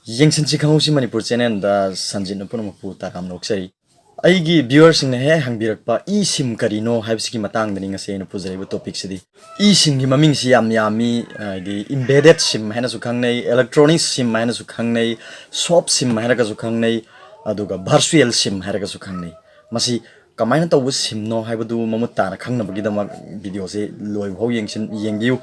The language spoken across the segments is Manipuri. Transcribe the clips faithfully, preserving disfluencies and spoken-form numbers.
ꯌꯦꯡꯁꯤꯟꯁꯤ ꯈꯪꯍꯧꯁꯤ ꯃꯅꯤꯄꯨꯔ ꯆꯦꯅꯦꯜꯗ ꯁꯟꯖꯤꯠꯅ ꯄꯨꯝꯅꯃꯛꯄꯨ ꯇꯔꯥꯝꯅ ꯑꯣꯛꯆꯔꯤ꯫ ꯑꯩꯒꯤ ꯚ꯭ꯌꯨꯋꯔꯁꯤꯡꯅ ꯍꯦꯛ ꯍꯪꯕꯤꯔꯛꯄ ꯏ ꯁꯤꯝ ꯀꯔꯤꯅꯣ ꯍꯥꯏꯕꯁꯤꯒꯤ ꯃꯇꯥꯡꯗꯅꯤ ꯉꯁꯤ ꯑꯩꯅ ꯄꯨꯖꯔꯤꯕ ꯇꯣꯄꯤꯛꯁꯤꯗꯤ꯫ ꯏ ꯁꯤꯝꯒꯤ ꯃꯃꯤꯡꯁꯤ ꯌꯥꯝ ꯌꯥꯝꯃꯤ, ꯍꯥꯏꯗꯤ ꯏꯝꯕꯦꯗꯦꯠ ꯁꯤꯝ ꯍꯥꯏꯅꯁꯨ ꯈꯪꯅꯩ, ꯏꯂꯦꯛꯇ꯭ꯔꯣꯅꯤꯛ ꯁꯤꯝ ꯍꯥꯏꯅꯁꯨ ꯈꯪꯅꯩ, ꯁꯣꯞ ꯁꯤꯝ ꯍꯥꯏꯔꯒꯁꯨ ꯈꯪꯅꯩ, ꯑꯗꯨꯒ ꯚꯔꯆꯨꯋꯦꯜ ꯁꯤꯝ ꯍꯥꯏꯔꯒꯁꯨ ꯈꯪꯅꯩ꯫ ꯃꯁꯤ ꯀꯃꯥꯏꯅ ꯇꯧꯕ ꯁꯤꯝꯅꯣ ꯍꯥꯏꯕꯗꯨ ꯃꯃꯨꯠ ꯇꯥꯅ ꯈꯪꯅꯕꯒꯤꯗꯃꯛ ꯚꯤꯗꯤꯑꯣꯁꯤ ꯂꯣꯏꯕ ꯐꯥꯎ ꯌꯦꯡꯁꯤꯟ-, ꯌꯦꯡꯕꯤꯌꯨ꯫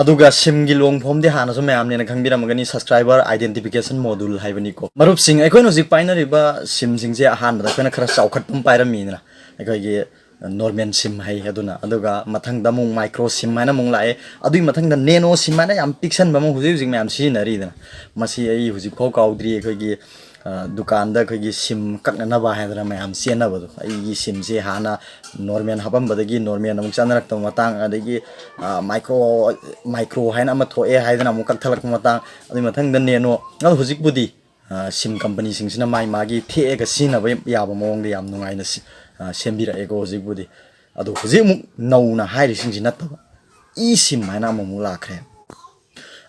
ꯑꯗꯨꯒ ꯁꯤꯝꯒꯤ ꯂꯣꯡ ꯐꯣꯝꯗꯤ ꯍꯥꯟꯅꯁꯨ ꯃꯌꯥꯝꯅ ꯈꯪꯕꯤꯔꯝꯃꯒꯅꯤ, ꯁꯕꯁꯀ꯭ꯔꯥꯏꯕꯔ ꯑꯥꯏꯗꯦꯟꯇꯤꯐꯤꯀꯦꯁꯟ ꯃꯣꯗꯨꯜ ꯍꯥꯏꯕꯅꯤꯀꯣ꯫ ꯃꯔꯨꯞꯁꯤꯡ, ꯑꯩꯈꯣꯏꯅ ꯍꯧꯖꯤꯛ ꯄꯥꯏꯅꯔꯤꯕ ꯁꯤꯝꯁꯤꯡꯁꯦ ꯑꯍꯥꯟꯕꯗ ꯑꯩꯈꯣꯏꯅ ꯈꯔ ꯆꯥꯎꯈꯠꯄ ꯑꯃ ꯄꯥꯏꯔꯝꯃꯤꯗꯅ, ꯑꯩꯈꯣꯏꯒꯤ ꯅꯣꯔꯃꯦꯜ ꯁꯤꯝ ꯍꯥꯏ ꯑꯗꯨꯅ, ꯑꯗꯨꯒ ꯃꯊꯪꯗ ꯑꯃꯨꯛ ꯃꯥꯏꯀ꯭ꯔꯣ ꯁꯤꯝ ꯍꯥꯏꯅ ꯑꯃꯨꯛ ꯂꯥꯛꯑꯦ, ꯑꯗꯨꯒꯤ ꯃꯊꯪꯗ ꯅꯦꯅꯣ ꯁꯤꯝ ꯍꯥꯏꯅ ꯌꯥꯝ ꯄꯤꯛꯁꯟꯕ ꯑꯃ ꯍꯧꯖꯤꯛ ꯍꯧꯖꯤꯛ ꯃꯌꯥꯝ ꯁꯤꯖꯤꯟꯅꯔꯤꯗꯅ꯫ ꯃꯁꯤ ꯑꯩ ꯍꯧꯖꯤꯛꯐꯥꯎ ꯀꯥꯎꯗ꯭ꯔꯤ, ꯑꯩꯈꯣꯏꯒꯤ ꯑ, ꯗꯨꯀꯥꯟꯗ ꯑꯩꯈꯣꯏꯒꯤ ꯁꯤꯝ ꯀꯛꯅꯅꯕ ꯍꯥꯏꯗꯅ ꯃꯌꯥꯝ ꯆꯦꯟꯅꯕꯗꯣ, ꯑꯩꯒꯤ ꯁꯤꯝꯁꯦ ꯍꯥꯟꯅ ꯅꯣꯔꯃꯦꯜ ꯍꯥꯞꯄꯝꯕꯗꯒꯤ ꯅꯣꯔꯃꯦꯜ ꯑꯃꯨꯛ ꯆꯠꯅꯔꯛꯇꯕ ꯃꯇꯥꯡ, ꯑꯗꯒꯤ, ꯑ, ꯃꯥꯏꯀ꯭ꯔꯣ, ꯃꯥꯏꯀ꯭ꯔꯣ ꯍꯥꯏꯅ ꯑꯃ ꯊꯣꯛꯑꯦ ꯍꯥꯏꯗꯅ ꯑꯃꯨꯛ ꯀꯛꯊꯠꯂꯛꯄ ꯃꯇꯥꯡ, ꯑꯗꯨꯒꯤ ꯃꯊꯪꯗ ꯅꯦꯅꯣ, ꯑꯗꯣ ꯍꯧꯖꯤꯛꯄꯨꯗꯤ, ꯑ, ꯁꯤꯝ ꯀꯝꯄꯅꯤꯁꯤꯡꯁꯤꯅ ꯃꯥꯏ ꯃꯥꯒꯤ ꯊꯦꯛꯑꯒ ꯁꯤꯖꯤꯟꯅꯕ ꯌꯥꯕ ꯃꯑꯣꯡꯗ ꯌꯥꯝ ꯅꯨꯡꯉꯥꯏꯅ ꯁꯤ-, ꯑ, ꯁꯦꯝꯕꯤꯔꯛꯑꯦꯀꯣ ꯍꯧꯖꯤꯛꯄꯨꯗꯤ꯫ ꯑꯗꯣ ꯍꯧꯖꯤꯛ ꯑꯃꯨꯛ ꯅꯧꯅ ꯍꯥꯏꯔꯤꯁꯤꯡꯁꯤ ꯅꯠꯇꯕ ꯏ ꯁꯤꯝ ꯍꯥꯏꯅ ꯑꯃꯃꯨꯛ ꯂꯥꯛꯈ꯭ꯔꯦ꯫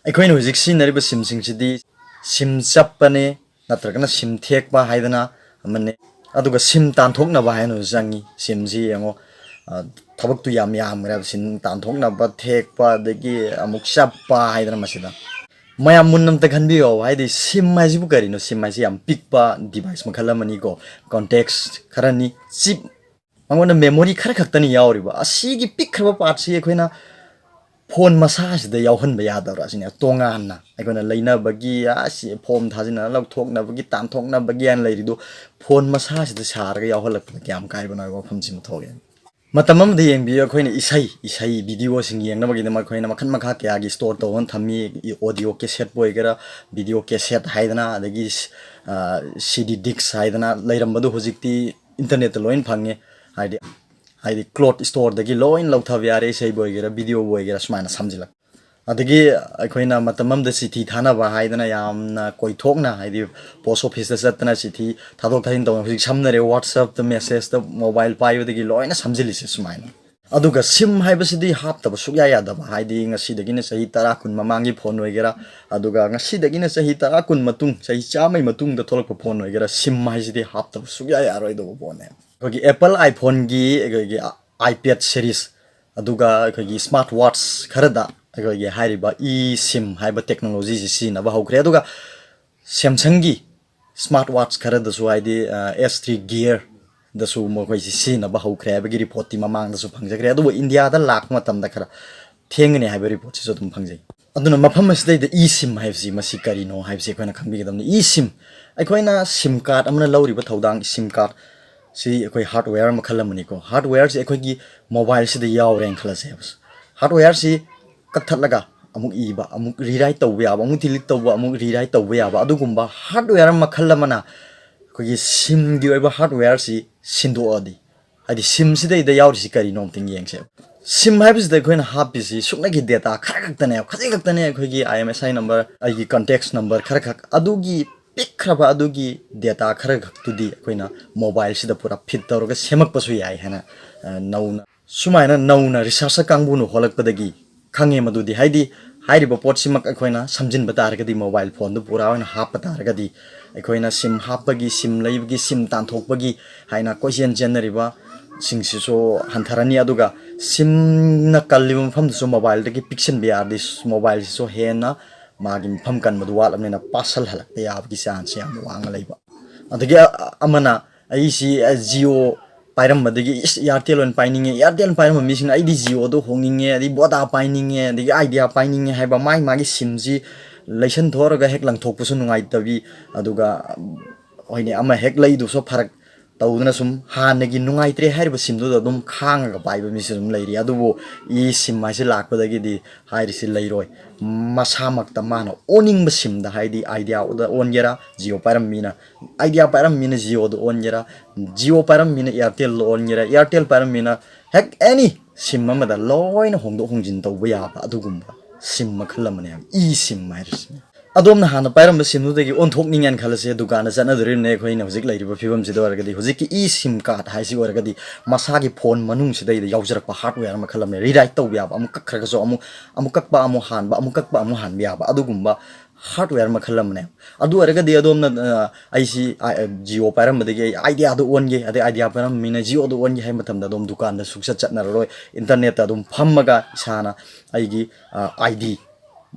ꯑꯩꯈꯣꯏꯅ ꯍꯧꯖꯤꯛ ꯁꯤꯖꯤꯟꯅꯔꯤꯕ ꯁꯤꯝꯁꯤꯡꯁꯤꯗꯤ ꯁꯤꯝ ꯆꯞꯄꯅꯦ, ꯅꯠꯇ꯭ꯔꯒꯅ ꯁꯤꯝ ꯊꯦꯛꯄ ꯍꯥꯏꯗꯅ ꯑꯃꯅꯦ, ꯑꯗꯨꯒ ꯁꯤꯝ ꯇꯥꯟꯊꯣꯛꯅꯕ ꯍꯥꯏꯅꯁꯨ ꯆꯪꯉꯤ꯫ ꯁꯤꯝꯁꯤ ꯌꯦꯡꯉꯣ, ꯑ, ꯊꯕꯛꯇꯨ ꯌꯥꯝ ꯌꯥꯝꯈ꯭ꯔꯦꯕ, ꯁꯤꯝ ꯇꯥꯟꯊꯣꯛꯅꯕ, ꯊꯦꯛꯄ, ꯑꯗꯒꯤ ꯑꯃꯨꯛ ꯆꯞꯄ ꯍꯥꯏꯗꯅ꯫ ꯃꯁꯤꯗ ꯃꯌꯥꯝ ꯃꯨꯟꯅ ꯑꯝꯇ ꯈꯟꯕꯤꯌꯣ, ꯍꯥꯏꯗꯤ ꯁꯤꯝ ꯍꯥꯏꯁꯤꯕꯨ ꯀꯔꯤꯅꯣ? ꯁꯤꯝ ꯍꯥꯏꯁꯤ ꯌꯥꯝ ꯄꯤꯛꯄ ꯗꯤꯚꯥꯏꯁ ꯃꯈꯜ ꯑꯃꯅꯤꯀꯣ, ꯀꯣꯟꯇꯦꯛꯁ ꯈꯔꯅꯤ, ꯆꯤꯞ, ꯃꯉꯣꯟꯗ ꯃꯦꯃꯣꯔꯤ ꯈꯔ ꯈꯛꯇꯅꯤ ꯌꯥꯎꯔꯤꯕ꯫ ꯑꯁꯤꯒꯤ ꯄꯤꯛꯈ꯭ꯔꯕ ꯄꯥꯔꯠꯁꯤ ꯑꯩꯈꯣꯏꯅ ꯐꯣꯟ ꯃꯁꯥꯁꯤꯗ ꯌꯥꯎꯍꯟꯕ ꯌꯥꯗꯕ꯭ꯔꯥ ꯁꯤꯅꯦ꯫ ꯇꯣꯉꯥꯟꯅ ꯑꯩꯈꯣꯏꯅ ꯂꯩꯅꯕꯒꯤ, ꯑꯁꯤ ꯐꯣꯝ ꯊꯥꯖꯤꯟꯅ ꯂꯧꯊꯣꯛꯅꯕꯒꯤ, ꯇꯥꯟꯊꯣꯛꯅꯕꯒꯤ ꯍꯥꯏꯅ ꯂꯩꯔꯤꯗꯣ, ꯐꯣꯟ ꯃꯁꯥꯁꯤꯗ ꯁꯥꯔꯒ ꯌꯥꯎꯍꯜꯂꯛꯄꯗ ꯀꯌꯥꯝ ꯀꯥꯏꯕꯅꯣ ꯍꯥꯏꯕ ꯋꯥꯐꯝꯁꯤꯃ ꯊꯣꯛꯑꯦ꯫ ꯃꯇꯝ ꯑꯃꯗ ꯌꯦꯡꯕꯤꯌꯨ, ꯑꯩꯈꯣꯏꯅ ꯏꯁꯩ, ꯏꯁꯩ ꯚꯤꯗꯤꯑꯣꯁꯤꯡ ꯌꯦꯡꯅꯕꯒꯤꯗꯃꯛ ꯑꯩꯈꯣꯏꯅ ꯃꯈꯜ ꯃꯈꯥ ꯀꯌꯥꯒꯤ ꯁ꯭ꯇꯣꯔ ꯇꯧꯗꯨꯅ ꯊꯝꯃꯤ꯫ ꯑꯣꯗꯤꯑꯣ ꯀꯦꯁꯦꯠꯄꯨ ꯑꯣꯏꯒꯦꯔꯥ, ꯚꯤꯗꯤꯑꯣ ꯀꯦꯁꯦꯠ ꯍꯥꯏꯗꯅ, ꯑꯗꯒꯤ, ꯑ, ꯁꯤ ꯗꯤ ꯗꯤꯛꯁ ꯍꯥꯏꯗꯅ ꯂꯩꯔꯝꯕꯗꯨ ꯍꯧꯖꯤꯛꯇꯤ ꯏꯟꯇꯔꯅꯦꯠꯇ ꯂꯣꯏꯅ ꯐꯪꯉꯦ꯫ ꯍꯥꯏꯗꯤ, ꯍꯥꯏꯗꯤ ꯀ꯭ꯂꯣꯠ ꯁ꯭ꯇꯣꯔꯗꯒꯤ ꯂꯣꯏꯅ ꯂꯧꯊꯕ ꯌꯥꯔꯦ, ꯏꯁꯩꯕꯨ ꯑꯣꯏꯒꯦꯔꯥ, ꯚꯤꯗꯤꯑꯣꯕꯨ ꯑꯣꯏꯒꯦꯔꯥ, ꯁꯨꯃꯥꯏꯅ ꯁꯝꯖꯤꯜꯂꯛ꯫ ꯑꯗꯒꯤ ꯑꯩꯈꯣꯏꯅ ꯃꯇꯝ ꯑꯃꯗ ꯆꯤꯊꯤ ꯊꯥꯅꯕ ꯍꯥꯏꯗꯅ ꯌꯥꯝꯅ ꯀꯣꯏꯊꯣꯛꯅ, ꯍꯥꯏꯗꯤ ꯄꯣꯁ ꯑꯣꯐꯤꯁꯇ ꯆꯠꯇꯅ ꯆꯤꯊꯤ ꯊꯥꯗꯣꯛ ꯊꯥꯖꯤꯟ ꯇꯧꯅ, ꯍꯧꯖꯤꯛ ꯁꯝꯅꯔꯦ, WhatsApp-ꯇ ꯃꯦꯁꯦꯖꯇ ꯃꯣꯕꯥꯏꯜ ꯄꯥꯏꯕꯗꯒꯤ ꯂꯣꯏꯅ ꯁꯝꯖꯤꯜꯂꯤꯁꯦ ꯁꯨꯃꯥꯏꯅ꯫ ꯑꯗꯨꯒ ꯁꯤꯝ ꯍꯥꯏꯕꯁꯤꯗꯤ ꯍꯥꯞꯇꯕ ꯁꯨꯛꯌꯥ ꯌꯥꯗꯕ, ꯍꯥꯏꯗꯤ ꯉꯁꯤꯗꯒꯤꯅ ꯆꯍꯤ ꯇꯔꯥ ꯀꯨꯟ ꯃꯃꯥꯡꯒꯤ ꯐꯣꯟ ꯑꯣꯏꯒꯦꯔꯥ, ꯑꯗꯨꯒ ꯉꯁꯤꯗꯒꯤꯅ ꯆꯍꯤ ꯇꯔꯥ ꯀꯨꯟ ꯃꯇꯨꯡ, ꯆꯍꯤ ꯆꯥꯝꯃꯩ ꯃꯇꯨꯡꯗ ꯊꯣꯛꯂꯛꯄ ꯐꯣꯟ ꯑꯣꯏꯒꯦꯔꯥ, ꯁꯤꯝ ꯍꯥꯏꯁꯤꯗꯤ ꯍꯥꯞꯇꯕ ꯁꯨꯛꯌꯥ ꯌꯥꯔꯣꯏꯗꯧꯕ ꯄꯣꯠꯅꯦ꯫ ꯑꯩꯈꯣꯏꯒꯤ ꯑꯦꯄꯜ ꯑꯥꯏꯐꯣꯟꯒꯤ, ꯑꯩꯈꯣꯏꯒꯤ iPad series, ꯑꯗꯨꯒ ꯑꯩꯈꯣꯏꯒꯤ ꯁ꯭ꯃꯥꯔꯠ ꯋꯥꯠꯆ ꯈꯔꯗ ꯑꯩꯈꯣꯏꯒꯤ ꯍꯥꯏꯔꯤꯕ ꯏ ꯁꯤꯝ ꯍꯥꯏꯕ ꯇꯦꯛꯅꯣꯂꯣꯖꯤꯁꯤ ꯁꯤꯖꯤꯟꯅꯕ ꯍꯧꯈ꯭ꯔꯦ꯫ ꯑꯗꯨꯒ ꯁꯦꯝꯁꯪꯒꯤ ꯁ꯭ꯃꯥꯔꯠ ꯋꯥꯠꯆ ꯈꯔꯗꯁꯨ, ꯍꯥꯏꯗꯤ ꯑꯦꯁ ꯊ꯭ꯔꯤ ꯒꯤꯌꯔꯗꯁꯨ ꯃꯈꯣꯏꯁꯤ ꯁꯤꯖꯤꯟꯅꯕ ꯍꯧꯈ꯭ꯔꯦ ꯍꯥꯏꯕꯒꯤ ꯔꯤꯄꯣꯔꯠꯇꯤ ꯃꯃꯥꯡꯗꯁꯨ ꯐꯪꯖꯈ꯭ꯔꯦ꯫ ꯑꯗꯨꯕꯨ ꯏꯟꯗꯤꯌꯥꯗ ꯂꯥꯛꯄ ꯃꯇꯝꯗ ꯈꯔ ꯊꯦꯡꯒꯅꯤ ꯍꯥꯏꯕ ꯔꯤꯄꯣꯔꯠꯁꯤꯁꯨ ꯑꯗꯨꯝ ꯐꯪꯖꯩ꯫ ꯑꯗꯨꯅ ꯃꯐꯝ ꯑꯁꯤꯗꯩꯗ ꯏ ꯁꯤꯝ ꯍꯥꯏꯕꯁꯤ ꯃꯁꯤ ꯀꯔꯤꯅꯣ ꯍꯥꯏꯕꯁꯤ ꯑꯩꯈꯣꯏꯅ ꯈꯪꯕꯤꯒꯗꯕꯅꯤ꯫ ꯏ ꯁꯤꯝ, ꯑꯩꯈꯣꯏꯅ ꯁꯤꯝ ꯀꯥꯔꯗ ꯑꯃꯅ ꯂꯧꯔꯤꯕ ꯊꯧꯗꯥꯡ, ꯁꯤꯝ ꯀꯥꯔꯗ ꯁꯤ ꯑꯩꯈꯣꯏ ꯍꯥꯔꯗꯋꯦꯌꯔ ꯃꯈꯜ ꯑꯃꯅꯤꯀꯣ꯫ ꯍꯥꯔꯗꯋꯦꯌꯔꯁꯤ ꯑꯩꯈꯣꯏꯒꯤ ꯃꯣꯕꯥꯏꯜꯁꯤꯗ ꯌꯥꯎꯔꯦꯅ ꯈꯜꯂꯁꯦꯕ꯫ ꯍꯥꯔꯗꯋꯦꯌꯔꯁꯤ ꯀꯛꯊꯠꯂꯒ ꯑꯃꯨꯛ ꯏꯕ, ꯑꯃꯨꯛ ꯔꯤꯔꯥꯏꯠ ꯇꯧꯕ ꯌꯥꯕ, ꯑꯃꯨꯛ ꯗꯤꯂꯤꯠ ꯇꯧꯕ, ꯑꯃꯨꯛ ꯔꯤꯔꯥꯏꯠ ꯇꯧꯕ ꯌꯥꯕ, ꯑꯗꯨꯒꯨꯝꯕ ꯍꯥꯔꯗꯋꯦꯌꯔ ꯃꯈꯜ ꯑꯃꯅ ꯑꯩꯈꯣꯏꯒꯤ ꯁꯤꯝꯒꯤ ꯑꯣꯏꯕ ꯍꯥꯔꯗꯋꯦꯌꯔꯁꯤ ꯁꯤꯟꯗꯣꯛꯑꯗꯤ, ꯍꯥꯏꯗꯤ ꯁꯤꯝꯁꯤꯗꯩꯗ ꯌꯥꯎꯔꯤꯁꯤ ꯀꯔꯤꯅꯣ ꯑꯝꯇꯪ ꯌꯦꯡꯁꯦꯕ꯫ ꯁꯤꯝ ꯍꯥꯏꯕꯁꯤꯗ ꯑꯩꯈꯣꯏꯅ ꯍꯥꯞꯄꯤꯁꯤ ꯁꯨꯞꯅꯒꯤ ꯗꯦꯇꯥ ꯈꯔ ꯈꯛꯇꯅꯦꯕ, ꯈꯖꯤꯛ ꯈꯛꯇꯅꯦ, ꯑꯩꯈꯣꯏꯒꯤ ꯑꯥꯏ ꯑꯦꯝ ꯑꯦꯁ ꯑꯥꯏ ꯅꯝꯕꯔ, ꯑꯩꯒꯤ ꯀꯟꯇꯦꯛꯁ ꯅꯝꯕꯔ ꯈꯔ ꯈꯛ, ꯑꯗꯨꯒꯤ ꯄꯤꯛꯈ꯭ꯔꯕ ꯑꯗꯨꯒꯤ ꯗꯦꯇꯥ ꯈꯔ ꯈꯛꯇꯨꯗꯤ ꯑꯩꯈꯣꯏꯅ ꯃꯣꯕꯥꯏꯜꯁꯤꯗ ꯄꯨꯔꯥ ꯐꯤꯠ ꯇꯧꯔꯒ ꯁꯦꯝꯃꯛꯄꯁꯨ ꯌꯥꯏ ꯍꯥꯏꯅ, ꯑ, ꯅꯧꯅ, ꯁꯨꯃꯥꯏꯅ ꯅꯧꯅ ꯔꯤꯁꯥꯔꯆꯔ ꯀꯥꯡꯕꯨꯅ ꯍꯣꯜꯂꯛꯄꯗꯒꯤ ꯈꯪꯉꯦ꯫ ꯃꯗꯨꯗꯤ ꯍꯥꯏꯗꯤ ꯍꯥꯏꯔꯤꯕ ꯄꯣꯠꯁꯤꯃꯛ ꯑꯩꯈꯣꯏꯅ ꯁꯝꯖꯤꯟꯕ ꯇꯥꯔꯒꯗꯤ, ꯃꯣꯕꯥꯏꯜ ꯐꯣꯟꯗꯨ ꯄꯨꯔꯥ ꯑꯣꯏꯅ ꯍꯥꯞꯄ ꯇꯥꯔꯒꯗꯤ, ꯑꯩꯈꯣꯏꯅ ꯁꯤꯝ ꯍꯥꯞꯄꯒꯤ, ꯁꯤꯝ ꯂꯩꯕꯒꯤ, ꯁꯤꯝ ꯇꯥꯟꯊꯣꯛꯄꯒꯤ ꯍꯥꯏꯅ ꯀꯣꯏꯆꯦꯟ ꯆꯦꯟꯅꯔꯤꯕꯁꯤꯡꯁꯤꯁꯨ ꯍꯟꯊꯔꯅꯤ꯫ ꯑꯗꯨꯒ ꯁꯤꯝꯅ ꯀꯜꯂꯤꯕ ꯃꯐꯝꯗꯨꯁꯨ ꯃꯣꯕꯥꯏꯜꯗꯒꯤ ꯄꯤꯛꯁꯤꯟꯕ ꯌꯥꯔꯗꯤ, ꯃꯣꯕꯥꯏꯜꯁꯤꯁꯨ ꯍꯦꯟꯅ ꯃꯥꯒꯤ ꯃꯐꯝ ꯀꯟꯕꯗꯨ ꯋꯥꯠꯂꯕꯅꯤꯅ ꯄꯥꯁꯜꯍꯜꯂꯛꯄ ꯌꯥꯕꯒꯤ ꯆꯥꯟꯁꯁꯦ ꯌꯥꯝ ꯋꯥꯡꯅ ꯂꯩꯕ꯫ ꯑꯗꯒꯤ ꯑ-, ꯑꯃꯅ ꯑꯩꯁꯤ, ꯑ, ꯖꯤꯑꯣ ꯄꯥꯏꯔꯝꯕꯗꯒꯤ, "ꯏꯁ, ꯏꯌꯥꯔꯇꯦꯜ ꯑꯣꯏꯅ ꯄꯥꯏꯅꯤꯡꯉꯦ", ꯏꯌꯥꯔꯇꯦꯜ ꯄꯥꯏꯔꯝꯕ ꯃꯤꯁꯤꯡꯅ, "ꯑꯩꯗꯤ ꯖꯤꯑꯣꯗꯣ ꯍꯣꯡꯅꯤꯡꯉꯦ", ꯑꯗꯩ ꯚꯣꯗꯥ ꯄꯥꯏꯅꯤꯡꯉꯦ, ꯑꯗꯒꯤ ꯑꯥꯏꯗꯤꯌꯥ ꯄꯥꯏꯅꯤꯡꯉꯦ ꯍꯥꯏꯕ ꯃꯥꯒꯤ ꯃꯥꯒꯤ ꯁꯤꯝꯁꯤ ꯂꯩꯁꯟ ꯊꯣꯛꯑꯒ ꯍꯦꯛ ꯂꯪꯊꯣꯛꯄꯁꯨ ꯅꯨꯡꯉꯥꯏꯇꯕꯤ, ꯑꯗꯨꯒ, ꯍꯣꯏꯅꯦ, ꯑꯃ ꯍꯦꯛ ꯂꯩꯗꯨꯁꯨ ꯐꯔꯛ ꯇꯧꯗꯅ ꯁꯨꯝ ꯍꯥꯟꯅꯒꯤ ꯅꯨꯡꯉꯥꯏꯇ꯭ꯔꯦ ꯍꯥꯏꯔꯤꯕ ꯁꯤꯝꯗꯨꯗ ꯑꯗꯨꯝ ꯈꯥꯡꯉꯒ ꯄꯥꯏꯕ ꯃꯤꯁꯨ ꯑꯗꯨꯝ ꯂꯩꯔꯤ꯫ ꯑꯗꯨꯕꯨ ꯏ ꯁꯤꯝ ꯍꯥꯏꯁꯤ ꯂꯥꯛꯄꯗꯒꯤꯗꯤ ꯍꯥꯏꯔꯤꯁꯤ ꯂꯩꯔꯣꯏ꯫ ꯃꯁꯥꯃꯛꯇ ꯃꯥꯅ ꯑꯣꯟꯅꯤꯡꯕ ꯁꯤꯝꯗ, ꯍꯥꯏꯗꯤ ꯑꯥꯏꯗꯤꯌꯥꯗ ꯑꯣꯟꯒꯦꯔꯥ, ꯖꯤꯑꯣ ꯄꯥꯏꯔꯝꯕ ꯃꯤꯅ ꯑꯥꯏꯗꯤꯌꯥ ꯄꯥꯏꯔꯝꯕ ꯃꯤꯅ ꯖꯤꯑꯣꯗ ꯑꯣꯟꯒꯦꯔꯥ, ꯖꯤꯑꯣ ꯄꯥꯏꯔꯝꯕ ꯃꯤꯅ ꯏꯌꯥꯔꯇꯦꯜꯗ ꯑꯣꯟꯒꯦꯔꯥ, ꯏꯌꯥꯔꯇꯦꯜ ꯄꯥꯏꯔꯝꯕ ꯃꯤꯅ ꯍꯦꯛ ꯑꯦꯅꯤ ꯁꯤꯝ ꯑꯃꯗ ꯂꯣꯏꯅ ꯍꯣꯡꯗꯣꯛ ꯍꯣꯡꯖꯤꯟ ꯇꯧꯕ ꯌꯥꯕ ꯑꯗꯨꯒꯨꯝꯕ ꯁꯤꯝ ꯃꯈꯜ ꯑꯃꯅꯦ ꯍꯥꯏꯕ, ꯏ ꯁꯤꯝ ꯍꯥꯏꯔꯤꯁꯤꯅꯦ꯫ ꯑꯗꯣꯝꯅ ꯍꯥꯟꯅ ꯄꯥꯏꯔꯝꯕ ꯁꯤꯝꯗꯨꯗꯒꯤ ꯑꯣꯟꯊꯣꯛꯅꯤꯡꯉꯦꯅ ꯈꯜꯂꯁꯦ, ꯗꯨꯀꯥꯟꯗ ꯆꯠꯅꯗꯣꯔꯤꯕꯅꯦ꯫ ꯑꯩꯈꯣꯏꯅ ꯍꯧꯖꯤꯛ ꯂꯩꯔꯤꯕ ꯐꯤꯕꯝꯁꯤꯗ ꯑꯣꯏꯔꯒꯗꯤ, ꯍꯧꯖꯤꯛꯀꯤ ꯏ ꯁꯤꯝ ꯀꯥꯔꯠ ꯍꯥꯏꯁꯤ ꯑꯣꯏꯔꯒꯗꯤ ꯃꯁꯥꯒꯤ ꯐꯣꯟ ꯃꯅꯨꯡꯁꯤꯗꯩꯗ ꯌꯥꯎꯖꯔꯛꯄ ꯍꯥꯔꯗꯋꯦꯌꯔ ꯃꯈꯜ ꯑꯃꯅꯦ꯫ ꯔꯤꯔꯥꯏꯠ ꯇꯧꯕ ꯌꯥꯕ, ꯑꯃꯨꯛ ꯀꯛꯈ꯭ꯔꯒꯁꯨ ꯑꯃꯨꯛ, ꯑꯃꯨꯛ ꯀꯛꯄ ꯑꯃꯨꯛ ꯍꯥꯟꯕ, ꯑꯃꯨꯛ ꯀꯛꯄ ꯑꯃꯨꯛ ꯍꯥꯟꯕ ꯌꯥꯕ, ꯑꯗꯨꯒꯨꯝꯕ ꯍꯥꯔꯗꯋꯦꯌꯔ ꯃꯈꯜ ꯑꯃꯅꯦ꯫ ꯑꯗꯨ ꯑꯣꯏꯔꯒꯗꯤ ꯑꯗꯣꯝꯅ, ꯑ, ꯑꯩꯁꯤ, ꯑ, ꯖꯤꯑꯣ ꯄꯥꯏꯔꯝꯕꯗꯒꯤ ꯑꯩ ꯑꯥꯏꯗꯤꯌꯥꯗ ꯑꯣꯟꯒꯦ, ꯑꯗꯩ ꯑꯥꯏꯗꯤꯌꯥ ꯄꯥꯏꯔꯝꯕ ꯃꯤꯅ ꯖꯤꯑꯣꯗ ꯑꯣꯟꯒꯦ ꯍꯥꯏꯕ ꯃꯇꯝꯗ ꯑꯗꯨꯝ ꯗꯨꯀꯥꯟꯗ ꯁꯨꯡꯆꯠ ꯆꯠꯅꯔꯔꯣꯏ꯫ ꯏꯟꯇꯔꯅꯦꯠꯇ ꯑꯗꯨꯝ ꯐꯝꯃꯒ ꯏꯁꯥꯅ ꯑꯩꯒꯤ, ꯑ, ꯑꯥꯏ ꯗꯤ,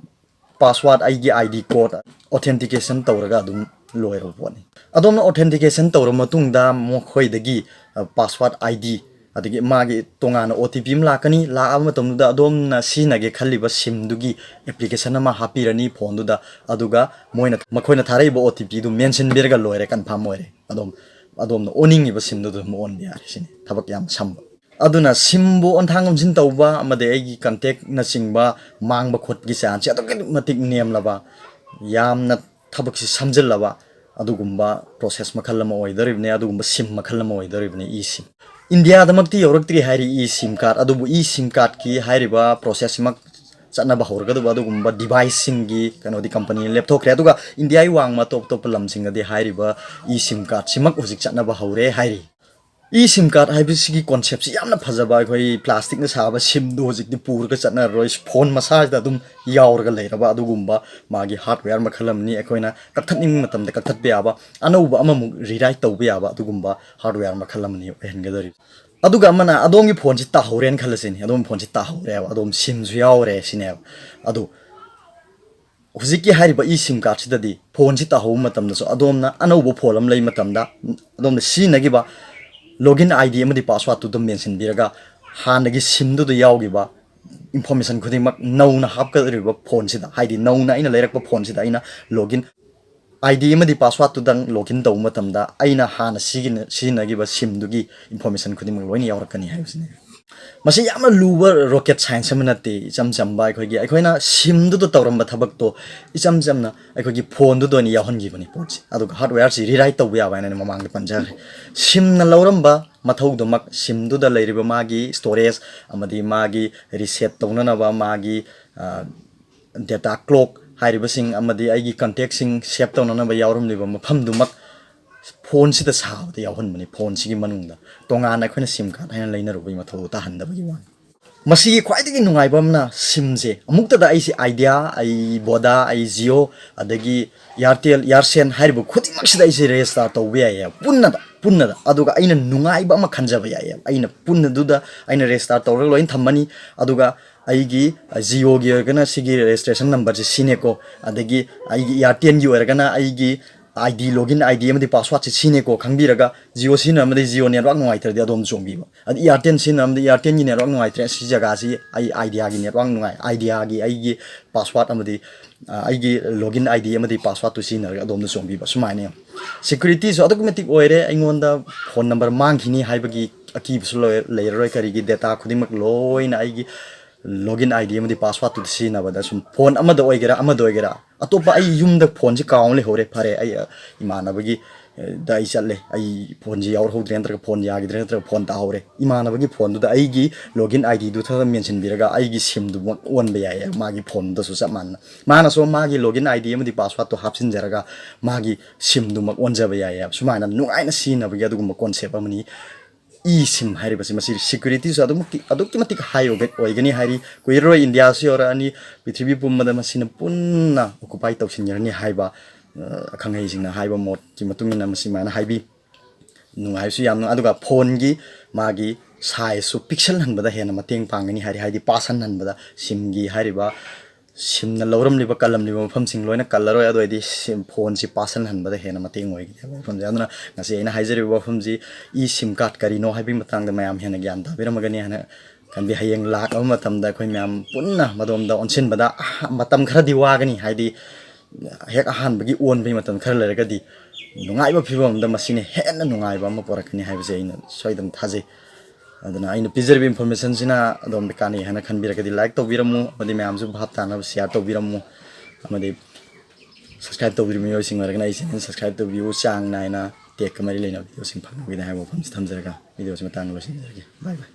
ꯄꯥꯁꯋꯥꯔꯗ, ꯑꯩꯒꯤ ꯑꯥꯏ ꯗꯤ ꯀꯣꯗ ꯑꯣꯊꯦꯟꯇꯤꯀꯦꯁꯟ ꯇꯧꯔꯒ ꯑꯗꯨꯝ ꯂꯣꯏꯔꯕ ꯄꯣꯠꯅꯤ꯫ ꯑꯗꯣꯝꯅ ꯑꯣꯊꯦꯟꯇꯤꯀꯦꯁꯟ ꯇꯧꯔꯕ ꯃꯇꯨꯡꯗ ꯃꯈꯣꯏꯗꯒꯤ, ꯑ, ꯄꯥꯁꯋꯥꯔꯗ, ꯑꯥꯏ ꯗꯤ, ꯑꯗꯒꯤ ꯃꯥꯒꯤ ꯇꯣꯉꯥꯟꯅ ꯑꯣ ꯇꯤ ꯄꯤ ꯑꯃ ꯂꯥꯛꯀꯅꯤ꯫ ꯂꯥꯛꯑꯕ ꯃꯇꯝꯗꯨꯗ ꯑꯗꯣꯝꯅ ꯁꯤꯖꯤꯟꯅꯒꯦ ꯈꯜꯂꯤꯕ ꯁꯤꯝꯗꯨꯒꯤ ꯑꯦꯄ꯭ꯂꯤꯀꯦꯁꯟ ꯑꯃ ꯍꯥꯞꯄꯤꯔꯅꯤ ꯐꯣꯟꯗꯨꯗ, ꯑꯗꯨꯒ ꯃꯣꯏꯅ, ꯃꯈꯣꯏꯅ ꯊꯥꯔꯛꯏꯕ ꯑꯣ ꯇꯤ ꯄꯤꯗꯨ ꯃꯦꯟꯁꯤꯟꯕꯤꯔꯒ ꯂꯣꯏꯔꯦ, ꯀꯟꯐꯥꯔꯝ ꯑꯣꯏꯔꯦ꯫ ꯑꯗꯣꯝ, ꯑꯗꯣꯝꯅ ꯑꯣꯟꯅꯤꯡꯉꯤꯕ ꯁꯤꯝꯗꯨꯗ ꯑꯗꯨꯝ ꯑꯣꯟꯕ ꯌꯥꯔꯦ꯫ ꯁꯤꯅꯤ ꯊꯕꯛ ꯌꯥꯝ ꯁꯝꯕ꯫ ꯑꯗꯨꯅ ꯁꯤꯝꯕꯨ ꯑꯣꯟꯊꯥꯡ ꯑꯣꯟꯁꯤꯟ ꯇꯧꯕ ꯑꯃꯗꯤ ꯑꯩꯒꯤ ꯀꯟꯇꯦꯛꯅꯆꯤꯡꯕ ꯃꯥꯡꯕ ꯈꯣꯠꯄꯒꯤ ꯆꯥꯟꯁꯁꯦ ꯑꯗꯨꯛꯀꯤ ꯃꯇꯤꯛ ꯅꯦꯝꯂꯕ, ꯌꯥꯝꯅ ꯊꯕꯛꯁꯤ ꯁꯝꯖꯤꯜꯂꯕ ꯑꯗꯨꯒꯨꯝꯕ ꯄ꯭ꯔꯣꯁꯦꯁ ꯃꯈꯜ ꯑꯃ ꯑꯣꯏꯗꯧꯔꯤꯕꯅꯤ, ꯑꯗꯨꯒꯨꯝꯕ ꯁꯤꯝ ꯃꯈꯜ ꯑꯃ ꯑꯣꯏꯗꯧꯔꯤꯕꯅꯤ ꯏ ꯁꯤꯝ꯫ ꯏꯟꯗꯤꯌꯥꯗꯃꯛꯇꯤ ꯌꯧꯔꯛꯇ꯭ꯔꯤ ꯍꯥꯏꯔꯤ ꯏ ꯁꯤꯝ ꯀꯥꯔꯠ, ꯑꯗꯨꯕꯨ ꯏ ꯁꯤꯝ ꯀꯥꯔꯠꯀꯤ ꯍꯥꯏꯔꯤꯕ ꯄ꯭ꯔꯣꯁꯦꯁꯁꯤꯃꯛ ꯆꯠꯅꯕ ꯍꯧꯔꯒꯗꯕ ꯑꯗꯨꯒꯨꯝꯕ ꯗꯤꯚꯥꯏꯁꯁꯤꯡꯒꯤ ꯀꯩꯅꯣꯗꯤ ꯀꯝꯄꯅꯤꯅ ꯂꯦꯞꯊꯣꯛꯈ꯭ꯔꯦ꯫ ꯑꯗꯨꯒ ꯏꯟꯗꯤꯌꯥꯒꯤ ꯋꯥꯡꯃ ꯑꯇꯣꯞ ꯑꯇꯣꯞꯄ ꯂꯝꯁꯤꯡꯗꯗꯤ ꯍꯥꯏꯔꯤꯕ ꯏ ꯁꯤꯝ ꯀꯥꯔꯠꯁꯤꯃꯛ ꯍꯧꯖꯤꯛ ꯆꯠꯅꯕ ꯍꯧꯔꯦ ꯍꯥꯏꯔꯤ꯫ ꯏ ꯁꯤꯝ ꯀꯥꯔꯠ ꯍꯥꯏꯕꯁꯤꯒꯤ ꯀꯣꯟꯁꯦꯞꯁꯤ ꯌꯥꯝꯅ ꯐꯖꯕ, ꯑꯩꯈꯣꯏ ꯄ꯭ꯂꯥꯁꯇꯤꯛꯅ ꯁꯥꯕ ꯁꯤꯝꯗꯨ ꯍꯧꯖꯤꯛꯇꯤ ꯄꯨꯔꯒ ꯆꯠꯅꯔꯔꯣꯏ, ꯐꯣꯟ ꯃꯁꯥꯁꯤꯗ ꯑꯗꯨꯝ ꯌꯥꯎꯔꯒ ꯂꯩꯔꯕ ꯑꯗꯨꯒꯨꯝꯕ ꯃꯥꯒꯤ ꯍꯥꯔꯗꯋꯦꯌꯔ ꯃꯈꯜ ꯑꯃꯅꯤ꯫ ꯑꯩꯈꯣꯏꯅ ꯀꯛꯊꯠꯅꯤꯡꯕ ꯃꯇꯝꯗ ꯀꯛꯊꯠꯄ ꯌꯥꯕ, ꯑꯅꯧꯕ ꯑꯃꯃꯨꯛ ꯔꯤꯔꯥꯏꯠ ꯇꯧꯕ ꯌꯥꯕ ꯑꯗꯨꯒꯨꯝꯕ ꯍꯥꯔꯗꯋꯦꯌꯔ ꯃꯈꯜ ꯑꯃꯅꯤ ꯑꯣꯏꯍꯟꯒꯗꯧꯔꯤꯕ꯫ ꯑꯗꯨꯒ ꯑꯃꯅ, ꯑꯗꯣꯝꯒꯤ ꯐꯣꯟꯁꯤ ꯇꯥꯍꯧꯔꯦꯅ ꯈꯜꯂꯁꯤꯅꯦ, ꯑꯗꯣꯝꯒꯤ ꯐꯣꯟꯁꯤ ꯇꯥꯍꯧꯔꯦꯕ, ꯑꯗꯣꯝ ꯁꯤꯝꯁꯨ ꯌꯥꯎꯔꯦ ꯁꯤꯅꯦꯕ꯫ ꯑꯗꯨ ꯍꯧꯖꯤꯛꯀꯤ ꯍꯥꯏꯔꯤꯕ ꯏ ꯁꯤꯝ ꯀꯥꯔꯠꯁꯤꯗꯗꯤ ꯐꯣꯟꯁꯤ ꯇꯥꯍꯧꯕ ꯃꯇꯝꯗꯁꯨ ꯑꯗꯣꯝꯅ ꯑꯅꯧꯕ ꯐꯣꯟ ꯑꯃ ꯂꯩ ꯃꯇꯝꯗ, ꯑꯗꯣꯝꯅ ꯁꯤꯖꯤꯟꯅꯈꯤꯕ ꯂꯣꯒꯏꯟ ꯑꯥꯏ ꯗꯤ ꯑꯃꯗꯤ ꯄꯥꯁꯋꯥꯔꯗꯇꯨ ꯑꯗꯨꯝ ꯃꯦꯟꯁꯤꯟꯕꯤꯔꯒ, ꯍꯥꯟꯅꯒꯤ ꯁꯤꯝꯗꯨꯗ ꯌꯥꯎꯈꯤꯕ ꯏꯟꯐꯣꯔꯃꯦꯁꯟ ꯈꯨꯗꯤꯡꯃꯛ ꯅꯧꯅ ꯍꯥꯞꯀꯗꯧꯔꯤꯕ ꯐꯣꯟꯁꯤꯗ, ꯍꯥꯏꯗꯤ ꯅꯧꯅ ꯑꯩꯅ ꯂꯩꯔꯛꯄ ꯐꯣꯟꯁꯤꯗ ꯑꯩꯅ ꯂꯣꯒꯏꯟ ꯑꯥꯏ ꯗꯤ ꯑꯃꯗꯤ ꯄꯥꯁꯋꯥꯔꯗꯇꯨꯗꯪ ꯂꯣꯒꯏꯟ ꯇꯧꯕ ꯃꯇꯝꯗ, ꯑꯩꯅ ꯍꯥꯟꯅ ꯁꯤꯖꯤꯟꯅ-, ꯁꯤꯖꯤꯟꯅꯈꯤꯕ ꯁꯤꯝꯗꯨꯒꯤ ꯏꯟꯐꯣꯔꯃꯦꯁꯟ ꯈꯨꯗꯤꯡꯃꯛ ꯂꯣꯏꯅ ꯌꯥꯎꯔꯛꯀꯅꯤ ꯍꯥꯏꯕꯁꯤꯅꯤ꯫ ꯃꯁꯤ ꯌꯥꯝꯅ ꯂꯨꯕ ꯔꯣꯀꯦꯠ ꯁꯥꯏꯟꯁ ꯑꯃ ꯅꯠꯇꯦ, ꯏꯆꯝ ꯆꯝꯕ ꯑꯩꯈꯣꯏꯒꯤ, ꯑꯩꯈꯣꯏꯅ ꯁꯤꯝꯗꯨꯗ ꯇꯧꯔꯝꯕ ꯊꯕꯛꯇꯣ ꯏꯆꯝ ꯆꯝꯅ ꯑꯩꯈꯣꯏꯒꯤ ꯐꯣꯟꯗꯨꯗ ꯑꯣꯏꯅ ꯌꯥꯎꯍꯟꯈꯤꯕꯅꯤ ꯄꯣꯠꯁꯦ꯫ ꯑꯗꯨꯒ ꯍꯥꯔꯗꯋꯦꯌꯔꯁꯤ ꯔꯤꯔꯥꯏꯠ ꯇꯧꯕ ꯌꯥꯕ ꯍꯥꯏꯅ ꯑꯩꯅ ꯃꯃꯥꯡꯗ ꯄꯟꯖꯈ꯭ꯔꯦ꯫ ꯁꯤꯝꯅ ꯂꯧꯔꯝꯕ ꯃꯊꯧꯗꯨꯃꯛ ꯁꯤꯝꯗꯨꯗ ꯂꯩꯔꯤꯕ ꯃꯥꯒꯤ ꯁ꯭ꯇꯣꯔꯦꯖ ꯑꯃꯗꯤ ꯃꯥꯒꯤ ꯔꯤꯁꯦꯠ ꯇꯧꯅꯅꯕ ꯃꯥꯒꯤ, ꯑ, ꯗꯦꯇꯥ ꯀ꯭ꯂꯣꯛ ꯍꯥꯏꯔꯤꯕꯁꯤꯡ ꯑꯃꯗꯤ ꯑꯩꯒꯤ ꯀꯟꯇꯦꯛꯁꯤꯡ ꯁꯦꯞ ꯇꯧꯅꯅꯕ ꯌꯥꯎꯔꯝꯂꯤꯕ ꯃꯐꯝꯗꯨꯃꯛ ꯐꯣꯟꯁꯤꯗ ꯁꯥꯕꯗ ꯌꯥꯎꯍꯟꯕꯅꯤ꯫ ꯐꯣꯟꯁꯤꯒꯤ ꯃꯅꯨꯡꯗ ꯇꯣꯉꯥꯟꯅ ꯑꯩꯈꯣꯏꯅ ꯁꯤꯝ ꯀꯥꯔꯗ ꯍꯥꯏꯅ ꯂꯩꯅꯔꯨꯕꯒꯤ ꯃꯊꯧ ꯇꯥꯍꯟꯗꯕꯒꯤ ꯋꯥꯅꯤ꯫ ꯃꯁꯤꯒꯤ ꯈ꯭ꯋꯥꯏꯗꯒꯤ ꯅꯨꯡꯉꯥꯏꯕ ꯑꯃꯅ ꯁꯤꯝꯁꯦ ꯑꯃꯨꯛꯇꯗ ꯑꯩꯁꯦ ꯑꯥꯏꯗꯤꯌꯥ, ꯑꯩ ꯚꯣꯗꯥ, ꯑꯩ ꯖꯤꯑꯣ, ꯑꯗꯒꯤ ꯏꯌꯥꯔꯇꯦꯜ, ꯏꯌꯥꯔꯁꯦꯜ ꯍꯥꯏꯔꯤꯕ ꯈꯨꯗꯤꯡꯃꯛꯁꯤꯗ ꯑꯩꯁꯦ ꯔꯦꯖꯤꯁꯇꯥꯔ ꯇꯧꯕ ꯌꯥꯏꯌꯦꯕ, ꯄꯨꯟꯅꯗ ꯄꯨꯟꯅꯗ꯫ ꯑꯗꯨꯒ ꯑꯩꯅ ꯅꯨꯡꯉꯥꯏꯕ ꯑꯃ ꯈꯟꯖꯕ ꯌꯥꯏꯌꯦꯕ, ꯑꯩꯅ ꯄꯨꯟꯅꯗꯨꯗ ꯑꯩꯅ ꯔꯦꯖꯤꯁꯇꯥꯔ ꯇꯧꯔꯒ ꯂꯣꯏꯅ ꯊꯝꯃꯅꯤ꯫ ꯑꯗꯨꯒ ꯑꯩꯒꯤ ꯖꯤꯑꯣꯒꯤ ꯑꯣꯏꯔꯒꯅ ꯁꯤꯒꯤ ꯔꯦꯖꯤꯁꯇ꯭ꯔꯦꯁꯟ ꯅꯝꯕꯔꯁꯦ ꯁꯤꯅꯦꯀꯣ, ꯑꯗꯒꯤ ꯑꯩꯒꯤ ꯏꯌꯥꯔꯇꯦꯜꯒꯤ ꯑꯣꯏꯔꯒꯅ ꯑꯩꯒꯤ I D, login I D ꯑꯃꯗꯤ ꯄꯥꯁꯋꯥꯔꯗꯁꯦ ꯁꯤꯅꯦꯀꯣ ꯈꯪꯕꯤꯔꯒ, ꯖꯤꯑꯣ ꯁꯤꯖꯤꯟꯅꯔꯝꯕꯗ ꯖꯤꯑꯣ ꯅꯦꯠꯋꯥꯛ ꯅꯨꯡꯉꯥꯏꯇ꯭ꯔꯗꯤ ꯑꯗꯣꯝ ꯆꯣꯡꯕꯤꯕ, ꯑꯗ ꯏꯌꯥꯔꯇꯦꯜ ꯁꯤꯖꯤꯟꯅꯔꯝꯕꯗ ꯏꯌꯥꯔꯇꯦꯜꯒꯤ ꯅꯦꯠꯋꯥꯛ ꯅꯨꯡꯉꯥꯏꯇ꯭ꯔꯦ, ꯁꯤ ꯖꯒꯥꯁꯤ ꯑꯩ ꯑꯥꯏꯗꯤꯌꯥꯒꯤ ꯅꯦꯠꯋꯥꯛ ꯅꯨꯡꯉꯥꯏ, ꯑꯥꯏꯗꯤꯌꯥꯒꯤ ꯑꯩꯒꯤ ꯄꯥꯁꯋꯥꯔꯗ ꯑꯃꯗꯤ, ꯑ, ꯑꯩꯒꯤ ꯂꯣꯒꯏꯟ ꯑꯥꯏ ꯗꯤ ꯑꯃꯗꯤ ꯄꯥꯁꯋꯥꯔꯗꯇꯨ ꯁꯤꯖꯤꯟꯅꯔꯒ ꯑꯗꯣꯝꯗ ꯆꯣꯡꯕꯤꯕ꯫ ꯁꯨꯃꯥꯏꯅ ꯌꯦꯡꯉꯨ, ꯁꯦꯀ꯭ꯌꯨꯔꯤꯇꯤꯁꯨ ꯑꯗꯨꯛꯀꯤ ꯃꯇꯤꯛ ꯑꯣꯏꯔꯦ꯫ ꯑꯩꯉꯣꯟꯗ ꯐꯣꯟ ꯅꯝꯕꯔ ꯃꯥꯡꯈꯤꯅꯤ ꯍꯥꯏꯕꯒꯤ ꯑꯀꯤꯕꯁꯨ ꯂꯣꯏ-, ꯂꯩꯔꯔꯣꯏ꯫ ꯀꯔꯤꯒꯤ? ꯗꯦꯇꯥ ꯈꯨꯗꯤꯡꯃꯛ ꯂꯣꯏꯅ ꯑꯩꯒꯤ ꯂꯣꯒꯏꯟ ꯑꯥꯏ ꯗꯤ ꯑꯃꯗꯤ ꯄꯥꯁꯋꯥꯔꯗꯇꯨꯗ ꯁꯤꯖꯤꯟꯅꯕꯗ, ꯁꯨꯝ ꯐꯣꯟ ꯑꯃꯗ ꯑꯣꯏꯒꯦꯔꯥ ꯑꯃꯗ ꯑꯣꯏꯒꯦꯔꯥ, ꯑꯇꯣꯞꯄ ꯑꯩ ꯌꯨꯝꯗ ꯐꯣꯟꯁꯤ ꯀꯥꯎ ꯂꯩꯍꯧꯔꯦ, ꯐꯔꯦ, ꯑꯩ, ꯑ, ꯏꯃꯥꯟꯅꯕꯒꯤ, ꯑ, ꯗ ꯑꯩ ꯆꯠꯂꯦ, ꯑꯩ ꯐꯣꯟꯁꯤ ꯌꯥꯎꯔꯍꯧꯗ꯭ꯔꯦ, ꯅꯠꯇ꯭ꯔꯒ ꯐꯣꯟ ꯌꯥꯈꯤꯗ꯭ꯔꯦ, ꯅꯠꯇ꯭ꯔꯒ ꯐꯣꯟ ꯇꯥꯍꯧꯔꯦ, ꯏꯃꯥꯟꯅꯕꯒꯤ ꯐꯣꯟꯗꯨꯗ ꯑꯩꯒꯤ ꯂꯣꯒꯏꯟ ꯑꯥꯏ ꯗꯤꯗꯨ ꯈꯔ ꯃꯦꯟꯁꯤꯟꯕꯤꯔꯒ ꯑꯩꯒꯤ ꯁꯤꯝꯗꯨꯃꯛ ꯑꯣꯟꯕ ꯌꯥꯏꯌꯦ, ꯃꯥꯒꯤ ꯐꯣꯟꯗꯨꯗꯁꯨ ꯆꯞ ꯃꯥꯟꯅꯅ꯫ ꯃꯥꯅꯁꯨ ꯃꯥꯒꯤ ꯂꯣꯒꯏꯟ ꯑꯥꯏ ꯗꯤ ꯑꯃꯗꯤ ꯄꯥꯁꯋꯥꯔꯗꯇꯣ ꯍꯥꯞꯆꯤꯟꯖꯔꯒ ꯃꯥꯒꯤ ꯁꯤꯝꯗꯨꯃꯛ ꯑꯣꯟꯖꯕ ꯌꯥꯏꯌꯦ꯫ ꯁꯨꯃꯥꯏꯅ ꯅꯨꯡꯉꯥꯏꯅ ꯁꯤꯖꯤꯟꯅꯕꯒꯤ ꯑꯗꯨꯒꯨꯝꯕ ꯀꯣꯟꯁꯦꯞ ꯑꯃꯅꯤ꯫ ꯏ ꯁꯤꯝ ꯍꯥꯏꯔꯤꯕꯁꯤ, ꯃꯁꯤ ꯁꯦꯀ꯭ꯌꯨꯔꯤꯇꯤꯁꯨ ꯑꯗꯨꯃꯛꯀꯤ, ꯑꯗꯨꯛꯀꯤ ꯃꯇꯤꯛ ꯍꯥꯏ ꯑꯣꯏꯒ-, ꯑꯣꯏꯒꯅꯤ ꯍꯥꯏꯔꯤ꯫ ꯀꯨꯏꯔꯔꯣꯏ ꯏꯟꯗꯤꯌꯥꯁꯨ ꯌꯧꯔꯛꯑꯅꯤ, ꯄ꯭ꯔꯤꯊꯤꯕꯤ ꯄꯨꯝꯕꯗ ꯃꯁꯤꯅ ꯄꯨꯟꯅ ꯑꯣꯀꯨꯄꯥꯏ ꯇꯧꯁꯤꯟꯈ꯭ꯔꯅꯤ ꯍꯥꯏꯕ, ꯑ, ꯑꯈꯪ ꯑꯍꯩꯁꯤꯡꯅ ꯍꯥꯏꯕ ꯃꯣꯠꯀꯤ ꯃꯇꯨꯡ ꯏꯟꯅ ꯃꯁꯤ ꯁꯨꯃꯥꯏꯅ ꯍꯥꯏꯕꯤ꯫ ꯅꯨꯡꯉꯥꯏꯕꯁꯨ ꯌꯥꯝ ꯅꯨꯡꯉꯥꯏ꯫ ꯑꯗꯨꯒ ꯐꯣꯟꯒꯤ ꯃꯥꯒꯤ ꯁꯥꯏꯖꯁꯨ ꯄꯤꯛꯁꯜꯍꯟꯕꯗ ꯍꯦꯟꯅ ꯃꯇꯦꯡ ꯄꯥꯡꯒꯅꯤ ꯍꯥꯏꯔꯤ, ꯍꯥꯏꯗꯤ ꯄꯥꯁꯟꯍꯟꯕꯗ, ꯁꯤꯝꯒꯤ ꯍꯥꯏꯔꯤꯕ ꯁꯤꯝꯅ ꯂꯧꯔꯝꯂꯤꯕ ꯀꯜꯂꯝꯂꯤꯕ ꯃꯐꯝꯁꯤꯡ ꯂꯣꯏꯅ ꯀꯜꯂꯔꯣꯏ꯫ ꯑꯗꯨ ꯑꯣꯏꯔꯗꯤ ꯁꯤꯝ, ꯐꯣꯟꯁꯤ ꯄꯥꯁꯟꯍꯟꯕꯗ ꯍꯦꯟꯅ ꯃꯇꯦꯡ ꯑꯣꯏꯒꯅꯤ ꯍꯥꯏꯕ ꯋꯥꯐꯝꯁꯦ꯫ ꯑꯗꯨꯅ ꯉꯁꯤ ꯑꯩꯅ ꯍꯥꯏꯖꯔꯤꯕ ꯋꯥꯐꯝꯁꯤ, ꯏ ꯁꯤꯝ ꯀꯥꯔꯗ ꯀꯔꯤꯅꯣ ꯍꯥꯏꯕꯒꯤ ꯃꯇꯥꯡꯗ ꯃꯌꯥꯝ ꯍꯦꯟꯅ ꯒ꯭ꯌꯥꯟ ꯇꯥꯕꯤꯔꯝꯃꯒꯅꯤ ꯍꯥꯏꯅ ꯈꯟꯕꯤ꯫ ꯍꯌꯦꯡ ꯂꯥꯛꯂꯕ ꯃꯇꯝꯗ ꯑꯩꯈꯣꯏ ꯃꯌꯥꯝ ꯄꯨꯟꯅ ꯃꯗꯣꯝꯗ ꯑꯣꯟꯁꯤꯟꯕꯗ, ꯑꯍ-, ꯃꯇꯝ ꯈꯔꯗꯤ ꯋꯥꯒꯅꯤ, ꯍꯥꯏꯗꯤ ꯍꯦꯛ ꯑꯍꯥꯟꯕꯒꯤ ꯑꯣꯟꯕꯒꯤ ꯃꯇꯝ ꯈꯔ ꯂꯩꯔꯒꯗꯤ ꯅꯨꯡꯉꯥꯏꯕ ꯐꯤꯕꯝ ꯑꯃꯗ ꯃꯁꯤꯅ ꯍꯦꯟꯅ ꯅꯨꯡꯉꯥꯏꯕ ꯑꯃ ꯄꯨꯔꯛꯀꯅꯤ ꯍꯥꯏꯕꯁꯦ ꯑꯩꯅ ꯁꯣꯏꯗꯅ ꯊꯥꯖꯩ꯫ ꯑꯗꯨꯅ ꯑꯩꯅ ꯄꯤꯖꯔꯤꯕ ꯏꯟꯐꯣꯔꯃꯦꯁꯟꯁꯤꯅ ꯑꯗꯣꯝꯗ ꯀꯥꯟꯅꯩ ꯍꯥꯏꯅ ꯈꯟꯕꯤꯔꯒꯗꯤ ꯂꯥꯏꯛ ꯇꯧꯕꯤꯔꯝꯃꯨ, ꯑꯃꯗꯤ ꯃꯌꯥꯝꯁꯨ ꯚꯥꯞ ꯇꯥꯅꯕ ꯁꯤꯌꯥꯔ ꯇꯧꯕꯤꯔꯝꯃꯨ, ꯑꯃꯗꯤ ꯁꯕꯁꯀ꯭ꯔꯥꯏꯕ ꯇꯧꯕꯤꯔꯤꯕ ꯃꯤꯑꯣꯏꯁꯤꯡ ꯑꯣꯏꯔꯒꯅ ꯑꯩ ꯆꯦꯅꯦꯜ ꯁꯕꯁꯀ꯭ꯔꯥꯏꯕ ꯇꯧꯕꯤꯌꯨ꯫ ꯆꯥꯡ ꯅꯥꯏꯅ ꯇꯦꯛꯀ ꯃꯔꯤ ꯂꯩꯅꯕ ꯚꯤꯗꯤꯑꯣꯁꯤꯡ ꯐꯪꯅꯕꯒꯤꯗꯃꯛ ꯍꯥꯏꯕ ꯋꯥꯐꯝꯁꯤ ꯊꯝꯖꯔꯒ ꯚꯤꯗꯤꯑꯣꯁꯤ ꯃꯇꯥꯡꯗ ꯂꯣꯏꯁꯤꯟꯖꯔꯒꯦ꯫ ꯕꯥꯏ ꯕꯥꯏ꯫